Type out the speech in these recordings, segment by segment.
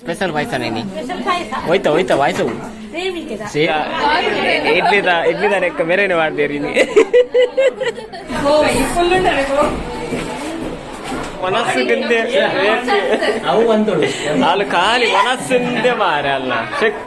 Special payasa ನೀ ಹೋಯ್ತಾ ಹೋಯ್ತಾ ವಾಯ್ಸವು. ಇಡ್ಲಿದ ಇಡ್ಲಿದ ಲೆಕ್ಕ ಮೇರೆನೆ ಮಾಡ್ದೇರಿ ನೀ. ಮನಸ್ಸು ಗಿಂದೆ. ಅವು ಬಂತುಡು. ಹಾಲು ಖಾಲಿ ಮನಸ್ಸಿಂದೆ ಮಾರೆ ಅಲ್ಲ ಶಕ್.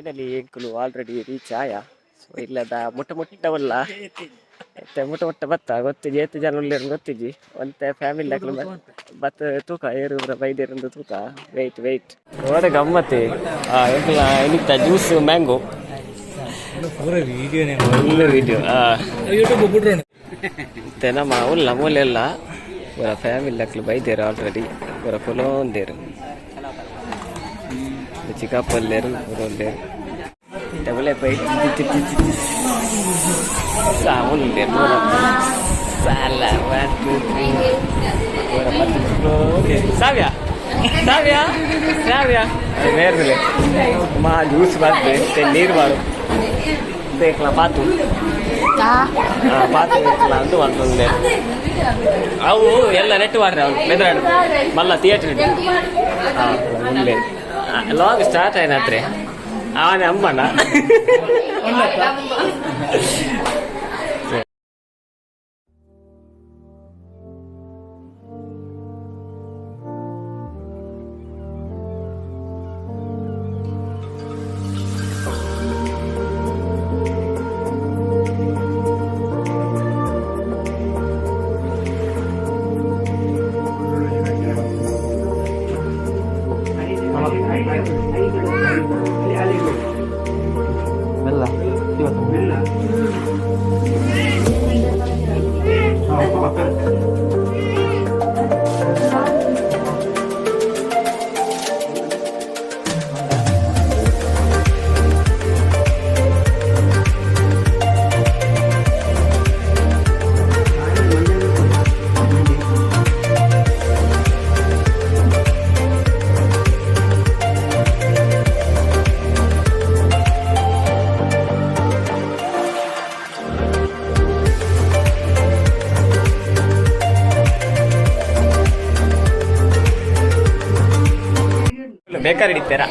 ಫೈನಲಿ ಎಂಕುಲು ಆಲ್ರೆಡಿ ರೀಚ್ ಆಯ. ಸೊ ಇಲ್ಲದ ಮುಟ್ಟ ಮುಟ್ಟವಲ್ಲ, ಎತ್ತೆ ಮುಟ್ಟ ಮುಟ್ಟ ಬತ್ತ ಗೊತ್ತಿಜಿ, ಏತ್ ಜನ ಉಲ್ಲೆರ್ ಗೊತ್ತಿಜಿ. ಒಂತೆ ಫ್ಯಾಮಿಲಿ ಅಕ್ಲು ಬತ್ತ ತೂಕ ಏರು ಬೈದೇರಂದು ತೂಕ. ವೆಯ್ಟ್ ವೆಯ್ಟ್ ಓಡೆ ಗಮ್ಮತ್ತೆ. ಆ ಎಂಕುಲ ಎನಿತ್ತ ಜ್ಯೂಸ್ ಮ್ಯಾಂಗೋ. ವಿಡಿಯೋನೇ. ಒಳ್ಳೆ ವಿಡಿಯೋ. ಯೂಟ್ಯೂಬ್ ಬಿಡ್ರೋಣ. ಇತ್ತೆ ನಮ್ಮ ಉಲ್ಲ ಮೂಲೆಲ್ಲ ಪೂರ ಫ್ಯಾಮಿಲಿ ಅಕ್ಲು ಬೈದೇರು ಆಲ್ರೆಡಿ. ಪೂರ ಕುಲೋಂದೇರು, ಚಿಕ್ಕಪ್ಪಲ್ಲೇರು, ಪೂರ ಉಲ್ಲೇರು. ಡಬಲ್ ಪೈ ಸಾವುಂದೇರು ಪೂರ. ಸಾಲ ಒನ್ ಟೂ ತ್ರೀ ಪೂರ ಪತ್ತು. ಸಾವ್ಯ ಸಾವ್ಯ ಸಾವ್ಯ ಬೇರೆ ಮಾ ಜ್ಯೂಸ್ ಬಾರ್ದೆ, ನೀರು ಬಾರು ಬೇಕಲ್ಲ ಪಾತು. ಪಾತು ಬೇಕಲ್ಲ ಅಂದು ಮಾಡ್ತಂದೆ. ಅವು ಎಲ್ಲ ನೆಟ್ ಮಾಡ್ರೆ ಅವ್ನು ಮೆದ್ರಾಡು ಮಲ್ಲ ಥಿಯೇಟರ್. ಹಾಂ, ಉಲ್ಲೆ ಲಾಗ್ ಸ್ಟಾರ್ಟ್ ಆಯ್ನಾತ್ರೆ ಅವನೇ ಅಮ್ಮನ. ಬೆಲ್ಲ. ಬೇಕಾದ್ರೆ ಹಿಡಿತೀರಾ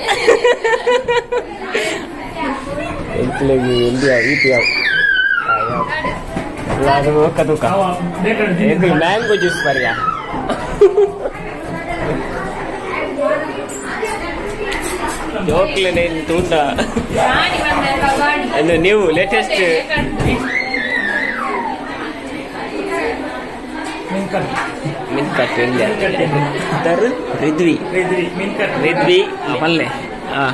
ಎಂಕ್ಲೆಗ್ ಎಲ್ಲಿ ಈಟಿ ಯಾವ ಅದು ತೂಕ. Mango juice ಬರ್ಯಾ. ಜೋಕ್ಲೆನೆ ತೂಟ ಅಂದ್ರೆ ನೀವು ಲೇಟೆಸ್ಟ್ ಮಿನ್ಕಟ್ ಎಲ್ಲಿ there Ridhvi Ridhvi ಪಲ್ಲೆ. ಹಾಂ,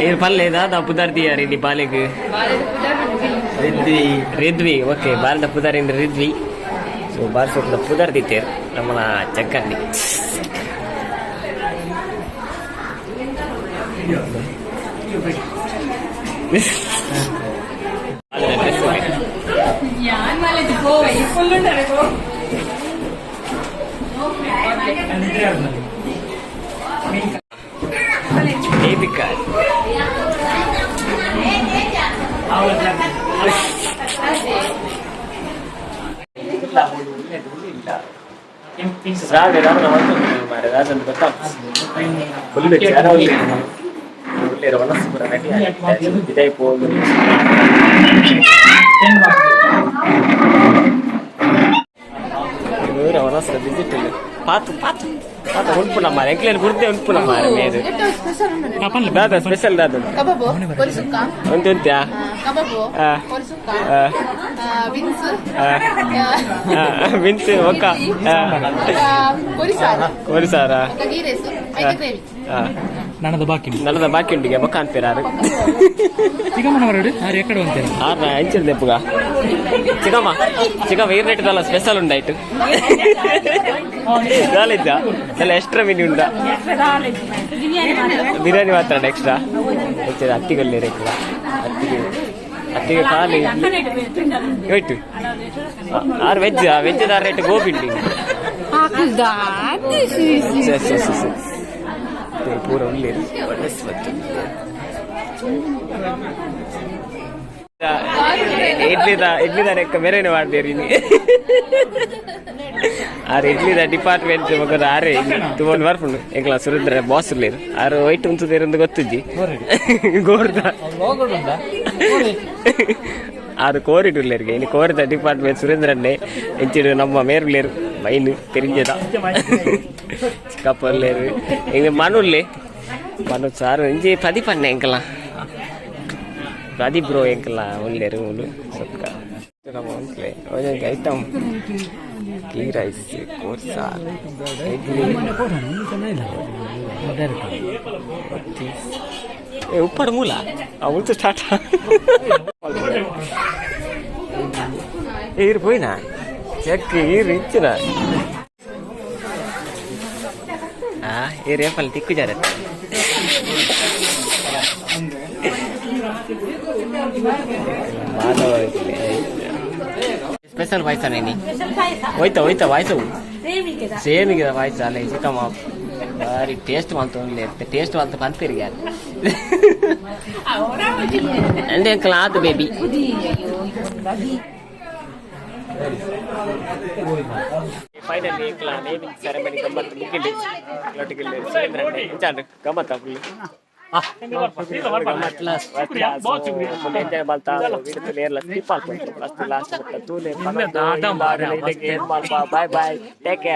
ಏನು ಪಲ್ಲೆ ದಾದ ಪುದಾರ್ ದಿಯಾರ್ ಇಲ್ಲಿ ಬಾಲೆಗ್? ರಿದ್ವಿ. ರಿದ್ವಿ, ಓಕೆ. ಬಾಲದ ಪುದಾರ್ ಇಂದ ರಿದ್ವಿ. ಸೊ ಬಾಲ್ ಸೊಪ್ಪದ ಪುದಾರ್ ದಿತ್ತೇರ್ ನಮ್ಮನ ಚಕ್ಕಲ್ಲಿ. ದೀಪಿಕಾ. ಸಾವಿರ ಫುಲ್ ಜನ ಉಲ್ಲೇರು. ಮನಸ್ಸು ಪೂರ ರೆಡಿ ಇದೇ ಪೋಗು. ಇವರ ಮನಸ್ಸು ವಿಸಿಟ್ ಇಲ್ಲ. ಪಾತು ಪಾತು ಪಾತು ಉಂಪುನ ಮಾರೆ, ಎಂಕ್ಲೇನು ಗುರ್ದೆ ಉಂಪುನ ಮಾರೆ ಮೇರು. ದಾದ ಸ್ಪೆಷಲ್ ದಾದ? ಕಬಾಬು ಕೋರಿ ಸುಕ್ಕ. ಉಂಟು ಉಂಟಾ? ಕಬಾಬು. ಆ. ಕೋರಿ ಸುಕ್ಕ. ಆ. ವಿನ್ಸ್. ವಿನ್ಸ್ ಒಕ್ಕ. ಕೋರಿ ಸಾರು. ಕೋರಿ ಸಾರಾ. ಬೊಕ್ಕ ಗೀ ರೈಸ್, ಐತೆ ಗ್ರೇವಿ. ನನ್ನದು ಬಾಕಿ. ನಲ್ಲದ ಬಾಕಿ ಉಂಡಿಗೆ ಬೊಕ್ಕ ಅನ್ಪಿರಾರು. ಚಿಕ್ಕಮ್ಮನವರಡು ಆರು ಎಕ್ಕಡೆ ಅಂತಾರೆ. ಆರ್ನ ಅಂಚಿನ ದೆಪ್ಪುಗ ಚಿಕ್ಕಮ್ಮ ಚಿಕ್ಕಮ್ಮ ಈ ರೇಟ್ ದಲ್ಲ ಸ್ಪೆಷಲ್ ಉಂಡಾಯ್ತು ದಾಲಿದ್ದ ಎಲ್ಲ ಎಕ್ಸ್ಟ್ರಾ ಮಿನಿ ಉಂಡ. ಬಿರಿಯಾನಿ ಮಾತ್ರ ಎಕ್ಸ್ಟ್ರಾ ಹೆಚ್ಚಿದ. ಅತ್ತಿಗಲ್ಲಿ ರೇಖಲ್ಲ ಅತ್ತಿಗೆ. ಅತ್ತಿಗೆ ಖಾಲಿ ಹೋಯ್ತು. ಆರು ವೆಜ್, ವೆಜ್ ರೇಟ್ ಗೋಬಿ. ಸರಿ ಸರಿ ಸರಿ ಸರಿ, ಪೂರ ಉಳ್ಳೇರು ಒಳ್ಳೆ ಬತ್ತು. ಇಡ್ಲಿದ ಇಡ್ಲಿದ ಲೆಕ್ಕ ಬೇರೆನೆ ಮಾಡ್ದೇರಿ. ಆರ್ ಇಡ್ಲಿದ ಡಿಪಾರ್ಟ್ಮೆಂಟ್ ಮಗದ ಆರೇ ತುಗೊಂಡು ಬರ್ಪುಂಡು. ಎಂಕ್ಲ ಸುರೇಂದ್ರ ಬಾಸ್ ಉಲ್ಲೇರು. ಆರು ವೈಟ್ ಉಂತುದೇರಂದು ಗೊತ್ತಿಜ್ಜಿ ಗೋರ್ದ. ಆರು ಕೋರಿಡ್ ಉಲ್ಲೇರಿಗೆ ಇನ್ನು ಕೋರಿದ ಡಿಪಾರ್ಟ್ಮೆಂಟ್ ಸುರೇಂದ್ರನ್ನೇ. ಎಂಚಿಡು ನಮ್ಮ ಮೇರುಲ್ಲೇರು, ಮೈನ್ ಪೆರಿಂಜದ ಚಿಕ್ಕಪ್ಪ ಉಲ್ಲೇರು. ಇಂಗ ಮನುಲ್ಲೆ, ಮನು ಸಾರು ಇಂಜಿ ಪ್ರದೀಪ್ ಅಣ್ಣೆ ಎಂಕಲ, ಪ್ರದೀಪ್ ಬ್ರೋ ಎಂಕಲ ಉಲ್ಲೇರು. ಉಲು ಸೊಕ್ಕ ನಮ್ಮ ಒಂಟ್ಲೆ ಒಂದೊಂದು ಐಟಮ್, ಗೀ ರೈಸ್, ಕೋರ್ಸಾರ್, ಇಡ್ಲಿ. ಏ ಉಪ್ಪಾಡು ಮೂಲ ಆ ಉಲ್ತು ಸ್ಟಾರ್ಟ್. ಈರು ಪೋಯಿನಾ ಚೆಕ್ ಈರು ಇಚ್ಚಿನ ಆ ಈರು ಏಪಲ್ ತಿಕ್ಕು ಜಾರ. ಮಾಧವ ಸ್ಪೆಷಲ್ ಪಾಯಸ ನೇನಿ ಹೋಯ್ತಾ ಹೋಯ್ತಾ ವಾಯ್ಸವು ಸೇಮಿಗೆ ವಾಯ್ಸ ಅಲ್ಲ ಚಿಕ್ಕಮ್ಮ. ಬಾರಿ ಟೇಸ್ಟ್ ಮಂತ, ಟೇಸ್ಟ್ ಮಂತ ಪನ್ಪೇರಿಗೆ ಅಂದ್ರೆ ಕ್ಲಾತ್ ಬೇಬಿ. ಫೈನಲಿ ಎಂಕ್ಲ ನೇಮಿಂಗ್ ಸೆರೆಮನಿ ಗಮ್ಮತ್ ಮುಗಿಲಿ. ಲೊಟ್ಟಿಗೆ ಸುರೇಂದ್ರ ಇಂಚಾಂಡ್ ಗಮ್ಮತ್ ಫುಲ್ ಎಂಜಾಯ್ ಮಲ್ತಾ ವೀಡಿಯೋ ಸ್ಕಿಪ್ ಆಲ್ಪೊಂಡು ಲಾಸ್ಟ್ ಲಾಸ್ಟ್ ತೂಲೆ. Bye bye, take care.